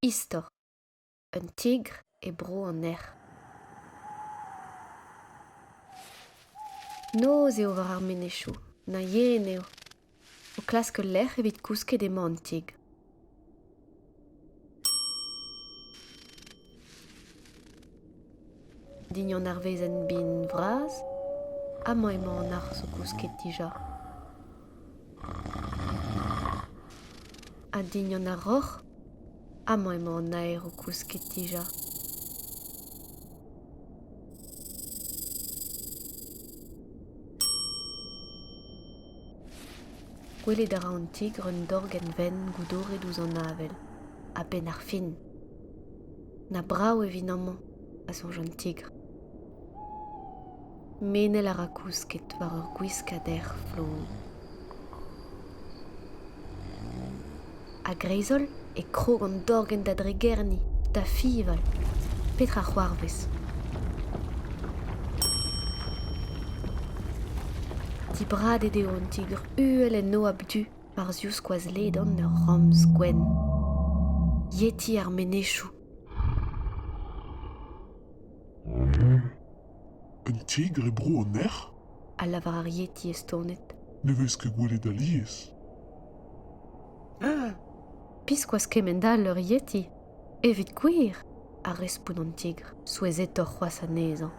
Istor un tigr e bro an erc'h. Noz eo war ar menezioù, na yen eo. O klask ul lec'h evit kousket emañ an tigr. Dignon ar wezenn bin vras, amañ emañ an arzh o kousket dija. Ha dignon ar roc'h, amañ emañ an naer o kousket dija. Gwelet a ra an tigr un dorgenn wenn goudoret ouzh an avel, a-benn ar fin. Na brav e vin amañ, a soñj an tigr. Menel a ra kousket war ur gwiskad erc'h flour. A-greiz-holl e krog an dorgenn da dregerniñ, da fiñval. Petra c'hoarvez? Dibradet eo an tigr uhel en oabl du war zivskoaz ledan ur ramz gwenn. Yeti ar menezioù. Un tigr e bro an erc'h? A lavar ar yeti estonet. Ne vez ket gwelet alies. Biskoazh kement-all ur yeti. Evit gwir, a respont an tigr, souezhetoc'h c'hoazh anezhañ.